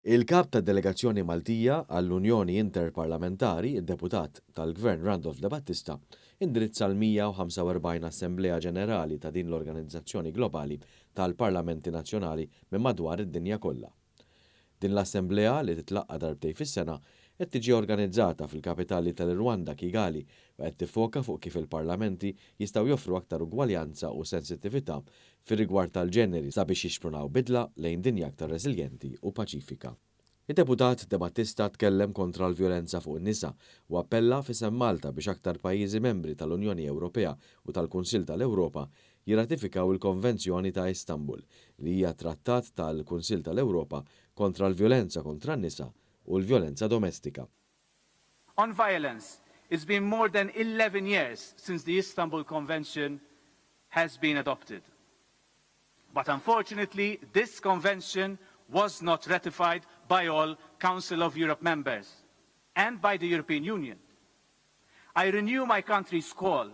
Il-Kap tad-Delegazzjoni Maltija għall-Unjoni Interparlamentari, id-Deputat tal-Gvern Randolph De Battista, indirizza l-145 Assemblea Ġenerali ta' din l-organizzazzjoni globali tal-Parlamenti Nazzjonali minn madwar id-dinja kollha. Din l-assemblea, li titlaqqa' darbtejn fis-sena, qed tiġi organizzata fil-kapitali tal-Irwanda, Kigali, u qed tiffoka fuq kif il-parlamenti jistgħu joffru aktar ugwaljanza u sensittività fir-rigward tal-ġeneri sabiex jixprunaw bidla lejn dinja aktar reżiljenti u paċifika. Id-Deputat De Battista tkellem kontra l-vjolenza fuq in-nisa u appella f'isem Malta biex aktar pajjiżi membri tal-Unjoni Ewropea u tal-Kunsill tal-Ewropa jirratifikaw il-Konvenzjoni ta' Istanbul, li hija trattat tal-Kunsill tal-Ewropa kontra l-vjolenza kontra n-nisa u l-vjolenza domestika. On violence, it's been more than 11 years since the Istanbul Convention has been adopted. But unfortunately, this convention was not ratified by all Council of Europe members and by the European Union. I renew my country's call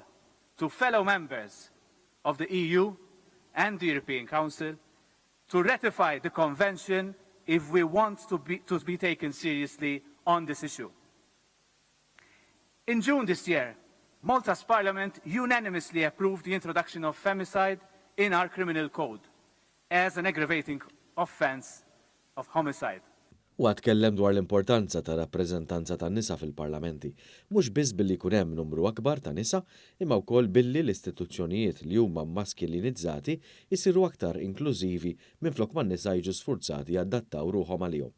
to fellow members of the EU and the European Council to ratify the convention if we want to be taken seriously on this issue. In June this year, Malta's parliament unanimously approved the introduction of femicide in our criminal code as an aggravating offense of homicide. Huwa tkellem dwar l-importanza ta' rappreżentanza tan-nisa fil-parlamenti, mhux biss billi jkun hemm numru akbar ta' nisa, imma wkoll billi l-istituzzjonijiet li huma maskilinizzati jsiru aktar inklużivi minflok ma n-nisa jiġu sfurzati jadattaw ruħhom għalihom.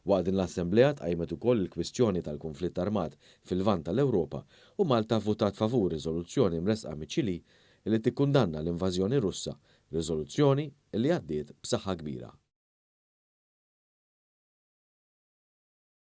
Waqt din l-assemblea tqajmet ukoll il-kwistjoni tal-kunflitt armat fil-Lvant tal-Ewropa u Malta votat favur riżoluzzjoni mressqa miċ-Ċilì li tikkundanna l-invażjoni Russa, riżoluzzjoni li għaddiet b'saħħa kbira.